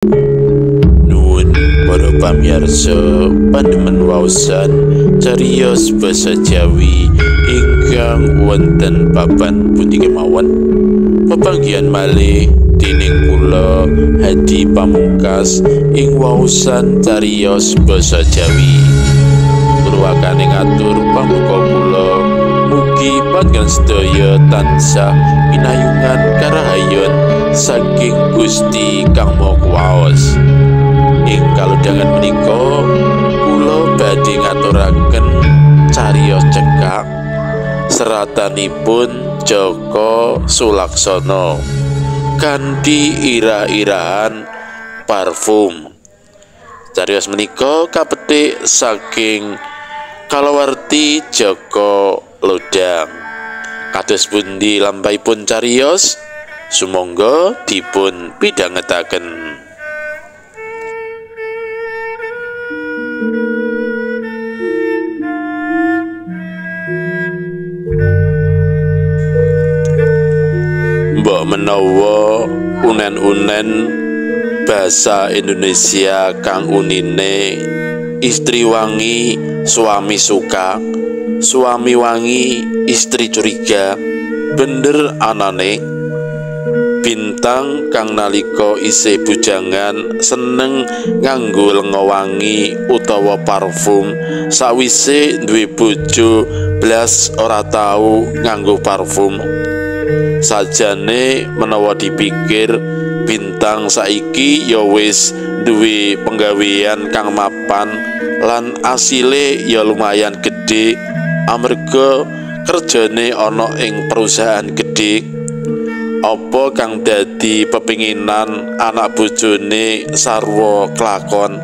Nuwun para pamirsa pandemen waosan cariyos basa Jawi ingkang wonten papan pundi kemawon. Pepanggihan malih dening kula Hadi Pamungkas ing waosan cariyos basa Jawi. Purwakane ngatur pambuka kula, mugi panjenengan sedaya tansah pinayungan karahayon saking Gusti Kang Maha Kuwaos. Ing kalodhangan menika kula badhe ngaturaken cariyos cekak seratanipun Joko Sulaksono kanthi irah-irahan parfum. Cariyos menika kapetik saking kalawarti Joko Lodang. Kados pundi lampahipun cariyos? Sumangga dipun pidhangetaken. Mbok menawa unen-unen basa Indonesia kang unine istri wangi suami suka, suami wangi istri curiga, bener anane. Bintang kang nalika isih bujangan seneng nganggo lenga wangi utawa parfum, sawise duwe bojo blas ora tau nganggo parfum. Sajane menawa dipikir, Bintang saiki ya wis duwe penggawean kang mapan lan asile ya lumayan gedhe amarga kerjane ana ing perusahaan gedhe. Apa kang dadi pepinginan anak bojone sarwa klakon?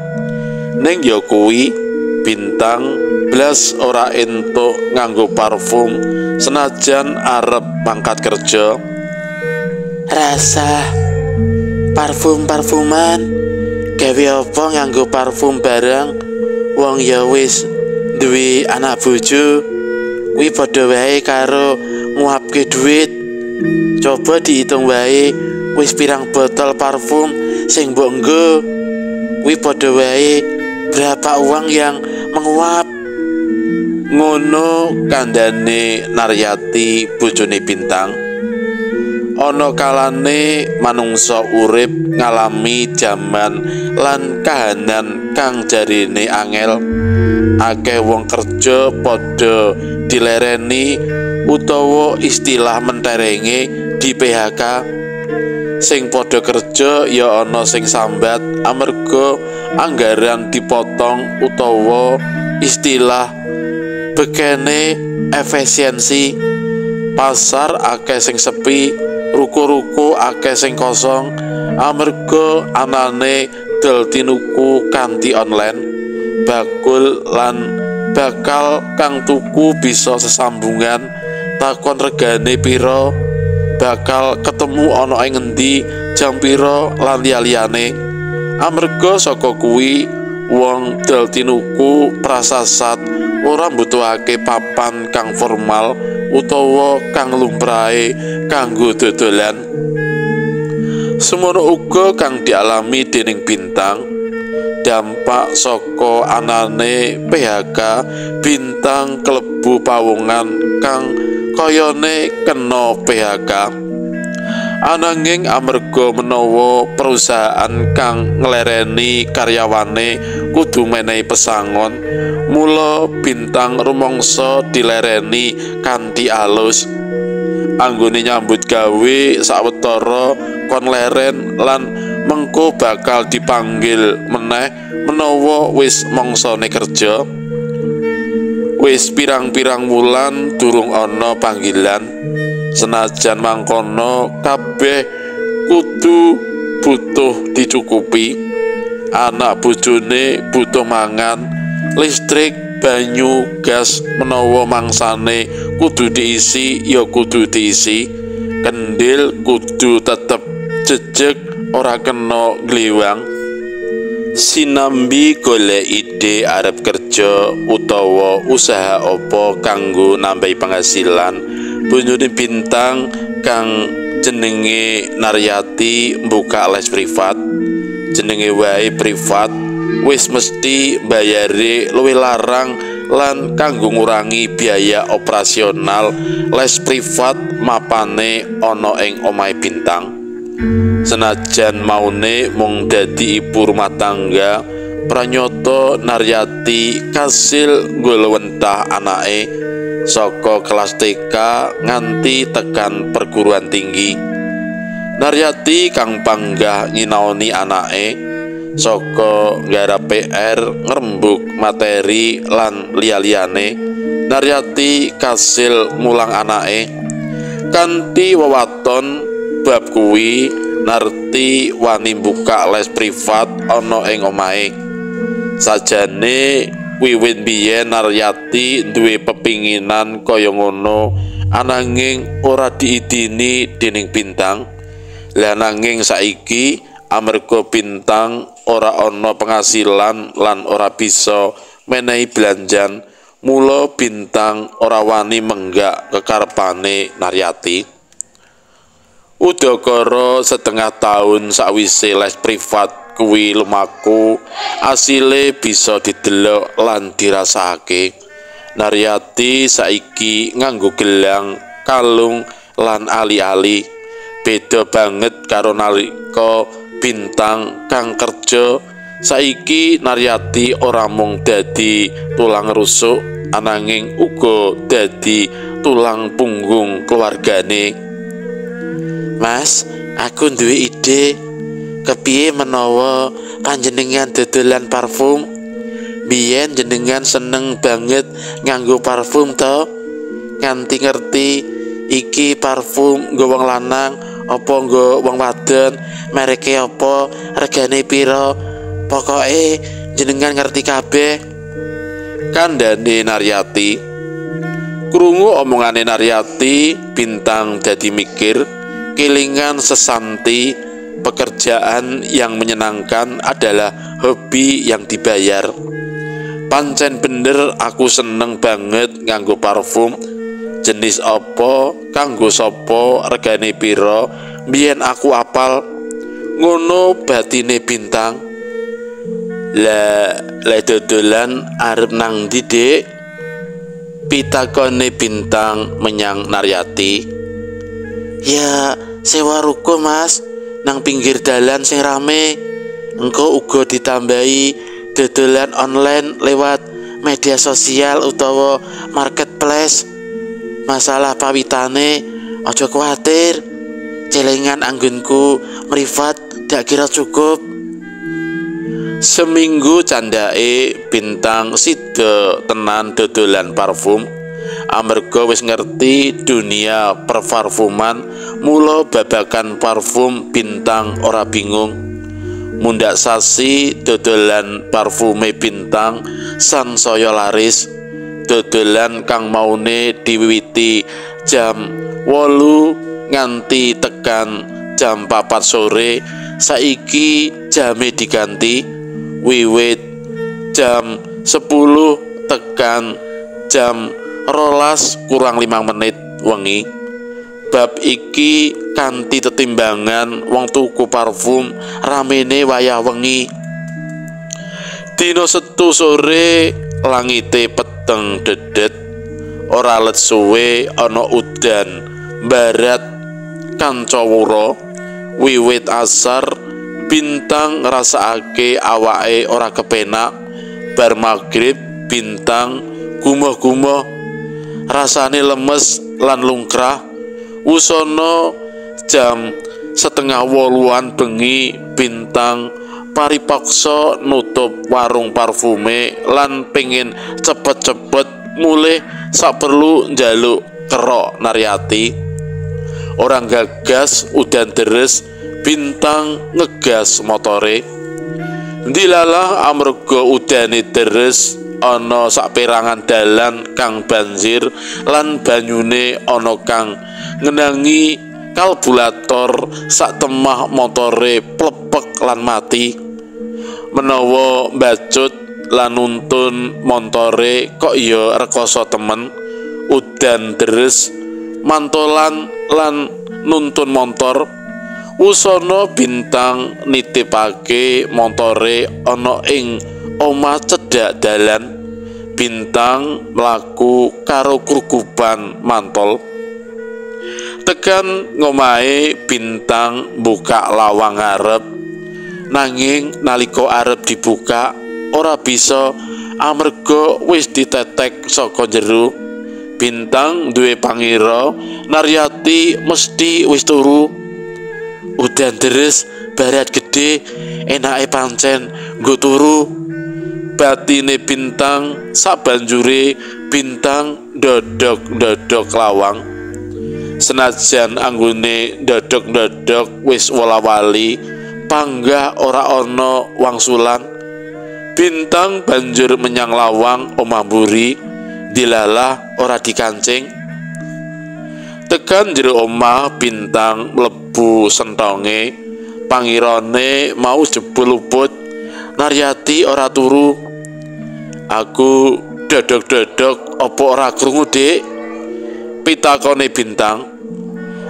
Ning ya kuwi, Bintang blas ora entuk nganggo parfum senajan arep mangkat kerja. Rasa parfum-parfuman gawe apa nganggo parfum barang, wong ya wis duwe anak bojo, kuwi padha wae karo nguapke duit. Coba dihitung wae wis pirang botol parfum sing mbok nggo, kuwi padha wae berapa uang yang menguap. Ngono kandhane Naryati bojone Bintang. Ana kalane manungsa urip ngalami jaman lan kahanan kang jarine angel. Akeh wong kerja padha dilereni utawa istilah menterenge di PHK. Sing padha kerja ya ana sing sambat amarga anggaran dipotong utawa istilah bekene efisiensi. Pasar akeh sing sepi, ruko-ruko akeh sing kosong amarga anane dol tinuku kanthi online. Bakul lan bakal kang tuku bisa sesambungan, takon regane pira, bakal ketemu ana ing ngendi, jam pira lan liya-liyane. Amarga saka kuwi wong dol tinuku prasasat ora mbutuhake papan kang formal utawa kang lumrahe kanggo dodolan. Semono uga kang dialami dening Bintang. Dampak saka anane PHK, Bintang klebu pawongan kang kayane kena PHK. Ananging amarga menawa perusahaan kang nglereni karyawane kudu menehi pesangon, mula Bintang rumangsa dilereni kanthi alus. Anggone nyambut gawe sawetara kon leren lan mengko bakal dipanggil meneh menawa wis mangsane kerja. Wis pirang-pirang wulan durung ana panggilan. Senajan mangkono kabeh kudu butuh dicukupi. Anak bojone butuh mangan, listrik, banyu, gas menawa mangsane kudu diisi ya kudu diisi. Kendil kudu tetep jejeg ora kena ngliwang. Sinambi golek ide arep kerja utawa usaha apa kanggo nambahi penghasilan, bojone Bintang kang jenenge Naryati mbuka les privat. Jenenge wae privat wis mesti mbayare luwih larang lan kanggo ngurangi biaya operasional les privat mapane ana ing omahe Bintang. Senajan maune mung dadi ibu rumah tangga, pranyata Naryati kasil nggulewentah anake saka kelas TK nganti tekan perguruan tinggi. Naryati kang panggah nyinaoni anake saka nggarap PR, ngrembug materi lan liya-liyane. Naryati kasil mulang anake kanthi wewaton bab kuwi. Narti wani buka les privat ana ing omahe. Sajane wiwit biyen Naryati duwe pepinginan kaya ngono, ananging ora diidini dening Bintang. Lah nanging saiki amarga Bintang ora ana penghasilan lan ora bisa menehi belanjan, mula Bintang ora wani menggak kekarepane Naryati. Udakara setengah tahun sakwise les privat kuwi lumaku, asile bisa didelok lan dirasakake. Naryati saiki nganggo gelang, kalung lan ali-ali. Beda banget karo nalika Bintang kang kerja. Saiki Naryati ora mung dadi tulang rusuk, ananging uga dadi tulang punggung keluargane. Mas, aku duwe ide. Kepiye menawa panjenengan dodolan parfum? Biyen jenengan seneng banget nganggo parfum to? Nganti ngerti iki parfum nggo wong lanang apa nggo wong wadon, mereke apa, regane pira, pokoke jenengan ngerti kabeh. Kandhane Naryati. Krungu omongane Naryati, Bintang dadi mikir, kelingan sesanti pekerjaan yang menyenangkan adalah hobi yang dibayar. Pancen bener aku seneng banget nganggo parfum. Jenis apa, kanggo sapa, regane pira, biyen aku apal. Ngono batine Bintang. Lah, le dodolan arep nang ndi, Dik? Pitakone Bintang menyang Naryati. Ya, sewa ruko, Mas, nang pinggir dalan sing rame. Engko uga ditambahi dodolan online lewat media sosial utawa marketplace. Masalah pawitane aja kuwatir, celengan anggonku mrivat dak kira cukup. Seminggu candake Bintang sida tenan dodolan parfum. Amarga wis ngerti dunia perparfuman, mula babakan parfum Bintang ora bingung. Mundak sasi dodolan parfume Bintang sansaya laris. Dodolan kang maune diwiwiti jam 8 nganti tekan jam 4 sore, saiki jame diganti wiwit jam 10 tekan jam 12 kurang 5 menit wengi. Bab iki kanthi tetimbangan wong tuku parfum ramene wayah wengi. Dina Setu sore langite peteng dedet, ora let suwe ana udan barat kancawura. Wiwit asar Bintang ngrasakake awake ora kepenak. Bar magrib Bintang gumoh-gumoh, rasane lemes lan lungkrah. Wusana jam 7:30 bengi Bintang paripaksa nutup warung parfume lan pengin cepet-cepet mulih saperlu njaluk kerok Naryati. Orang gagas udan deres, Bintang ngegas motore. Ndilalah amarga udane deres ana saperangan dalan kang banjir lan banyune ana kang ngenangi kalbulator sak temah motore plepek lan mati. Menawa mbacut lan nuntun montore kok ya rekoso temen. Udan deres mantolan lan nuntun montor. Wusana Bintang nitipake montore ana ing omah cedhak dalan. Bintang mlaku karo krugupan mantol. Tekan ngomahe Bintang buka lawang ngarep. Nanging nalika arep dibuka ora bisa amarga wis ditetek saka jero. Bintang duwe pangira Naryati mesti wis turu. Udan deres, barat gede, enake pancen nggo turu. Batine Bintang sabanjure Bintang ndodok-ndodok lawang. Senajan anggone ndodok-ndodok wis wola-wali, panggah ora ana wangsulan. Bintang banjur menyang lawang omah mburi, dilalah ora dikancing. Tekan jero omah Bintang mlebu sentonge, pangirane mau jebul luput. Naryati ora turu. Aku dodok-dodok apa ora krungu, Dik? Pitakone Bintang.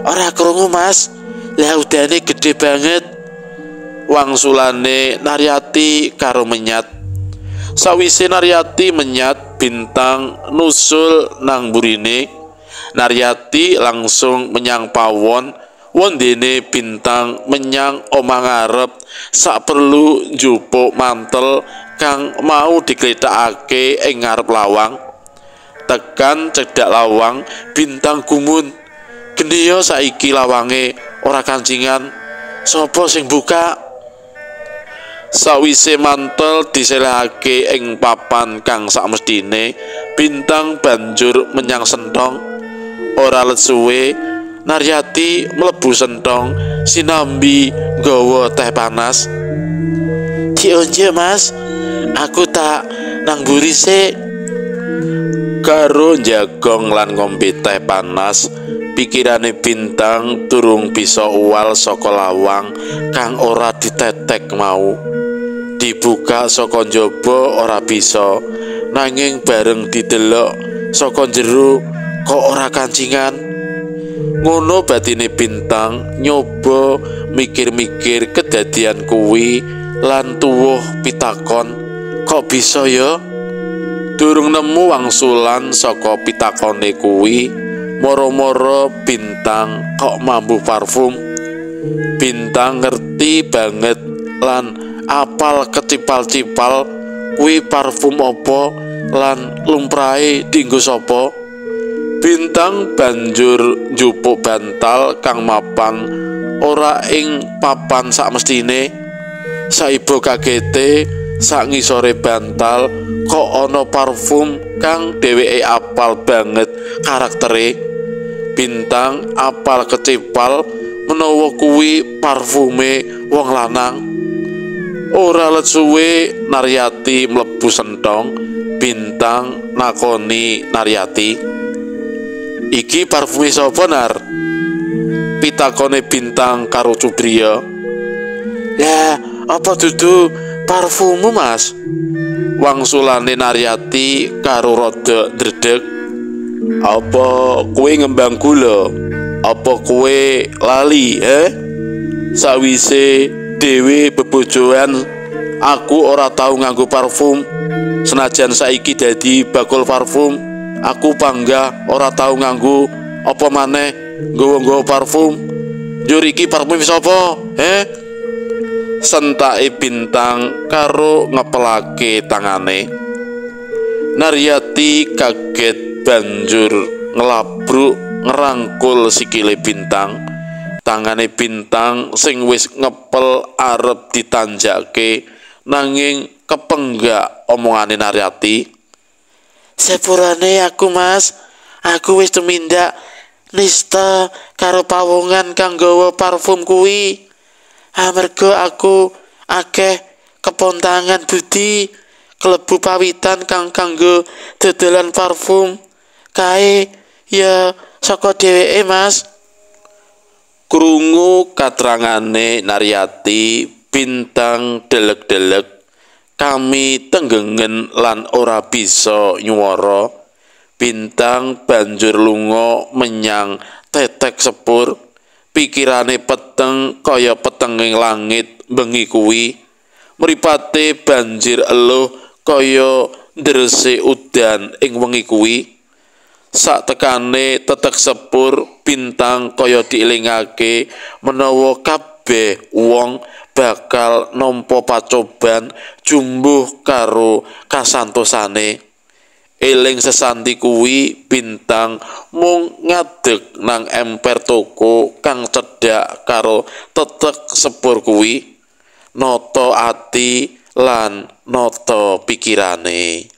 Ora krungu, Mas. Lah udane gede banget. Wangsulane Naryati karo menyat. Sawise Naryati menyat, Bintang nusul nang burine. Naryati langsung menyang pawon, wondene Bintang menyang omah ngarep sak perlu njupuk mantel kang mau diglethakake ing ngarep lawang. Tekan cedhak lawang, Bintang gumun. Gendheya saiki lawange ora kancingan. Sapa sing buka? Sawise mantel diselehake ing papan kang sakmestine, Bintang banjur menyang sentong. Ora let suwe, Naryati mlebu sentong sinambi nggawa teh panas. Dionje, Mas, aku tak nang mburi sik. Karo njagong lan ngombe teh panas, pikirane Bintang durung bisa uwal saka lawang kang ora ditetek mau. Dibuka saka njaba ora bisa, nanging bareng didelok saka jero kok ora kancingan. Ngono batine Bintang nyoba mikir-mikir kedadian kuwi lan tuwuh pitakon, kok bisa ya? Durung nemu wangsulan saka pitakone kuwi, moro-moro Bintang kok mambu parfum. Bintang ngerti banget lan apal kecipal-cipal kuwi parfum apa lan lumrahe dienggo sapa. Bintang banjur njupuk bantal kang mapan ora ing papan sakmestine. Saibo kagete sak ngisore bantal kok ana parfum kang dheweke apal banget karaktere. Bintang apal kecipal menawa kuwi parfume wong lanang. Ora let suwe Naryati mlebu sentong. Bintang nakoni Naryati, "Iki parfume sapa, Nar?" Pitakone Bintang karo Cubriya. "Lah, apa dudu parfumu, Mas?" Wangsulane Naryati karo rada ndredeg. "Apa kowe ngembang gula? Apa kowe lali, eh? Sawise dhewe bebojoan aku ora tau nganggo parfum. Senajan saiki dadi bakul parfum, aku panggah ora tau nganggo, apa maneh nggawa-nggawa parfum. Njur iki parfum sapa, eh?" Sentake Bintang karo ngepelake tangane. Naryati kaget banjur nglabruk ngerangkul sikile Bintang. Tangane Bintang sing wis ngepel arep ditanjake, nanging kepenggak omongane Naryati. "Sepurane aku, Mas, aku wis tumindak nista karo pawongan kang nggawa parfum kuwi. Amarga aku akeh kepontangan budi klebu pawitan kang kanggo dodolan parfum kae ya saka dheweke, Mas." Krungu katrangane Naryati, Bintang delek-delek. Kami tenggengen lan ora bisa nyuwara. Bintang banjur lunga menyang tetek sepur. Pikirane peteng kaya petenging langit bengi kuwi. Mripate banjir eluh kaya ndrese udan ing wengi kuwi. Saktekane tetek sepur Bintang kaya dielingake menawa kabeh wong bakal nampa pacoban jumbuh karo kasantosane. Eling sesanti kuwi Bintang mung ngadeg nang emper toko kang cedhak karo tetek sepur kuwi, nata ati lan nata pikirane.